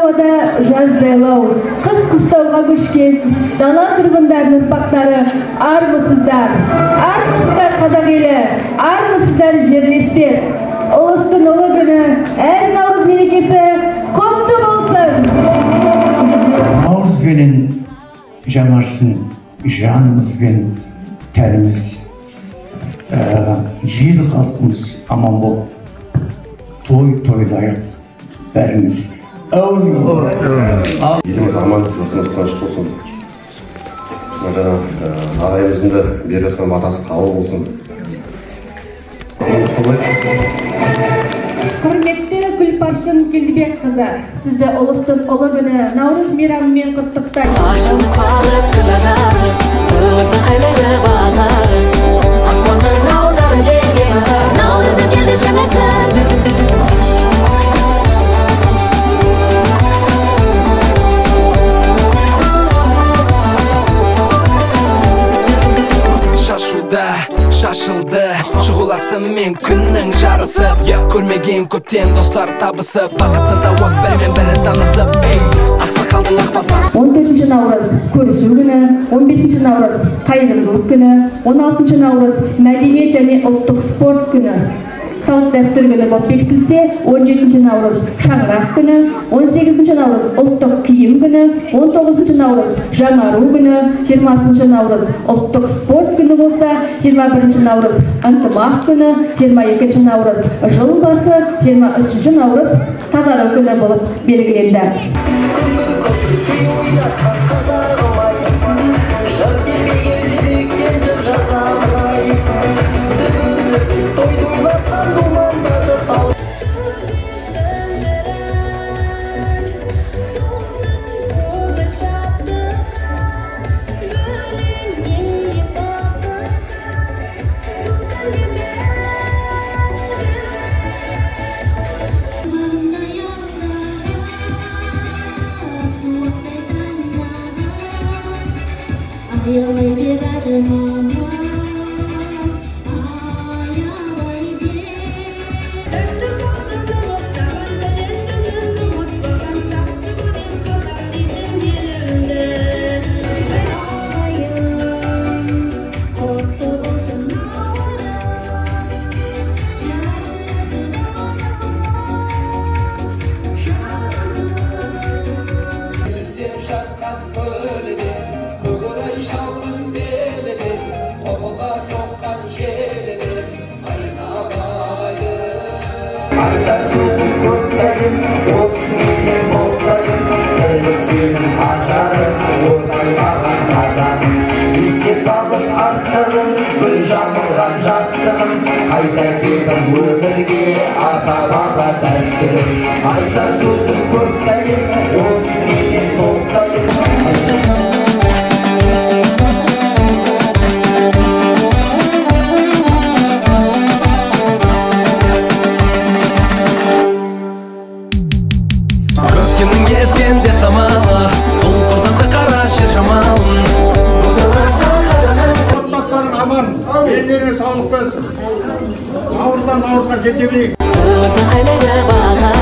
Ауада жаз жайлау, қыс қыстауға көшкен дала тұрғындарының ұрпақтары, армысыздар! Армысыздар, қазақ елі, армысыздар, жерлестер! Ұлыстың ұлы күні, әр наурыз мерекесі құтты болсын! Наурызбенен жаңарсын жанымыз бен тәніміз, ел халқымыз аман болып, той тойлайық бәріміз. Еліміз аман, жұртымыз тыныш болсын. Жаңа ағайымыздың да беріп жатқан батасы қабыл болсын. Құрметті Күлпаршын Келдібекқызы, сізді ұлыстың ұлы күні наурыз мейрамымен құттықтаймын. Ашылып қалып күн ажары, көңілдің қайнайды базары, аспанның аударып елге назар. Наурызым келді жаңа күн. Шашылды шұғыласымен күннің жарысып, көрмеген көптен достар табысып, бақытты тауып бірімен бірі танысып. Ей, ақсақалдың ақ батасы. 14 наурыз көрісу күні, 15 наурыз қайырымдылық күні, 16 наурыз мәдениет және ұлттық спорт күні. Салт дәстүр күні болып бекітілсе, 17 наурыз шаңырақ күні, 18 наурыз ұлттық киім күні, 19 наурыз жаңару күні, 20 наурыз ұлттық спорт күні болса, 21 наурыз ынтымақ күні, 22 наурыз жыл басы, 23 наурыз тазару күні болып белгіленді. Аялай бер арманым, аялай бер. Тәтті сазды құлақтаған, тілін ұмытпаған, жақсы көрем қазақ дейтін елімді. Ағайын, құтты болсын наурыз, жарқырасың жалғыз, жалғыз. Іздеп жатқан көлінен, көкорай шалғын белінен, құбыла соққан желінен, айналайын. Айтар сөзім көптайын, осыменен тоқтайын, тілі сенің ажарың, отаймаған қазаның. Еске салып артығын, гүл жамылған жастығын, қайта келдім өмірге ата-баба дәстүрін. Айтар сөзім көптайын, осыменен тоқтайын. Көктемнің ескенде самалы, құлпыртады қара жер жамалын. Отбасыларың аман, елдеріңе саулық берсін. Наурыздан наурызға жете берейік. Көңілдің қайнайды базары.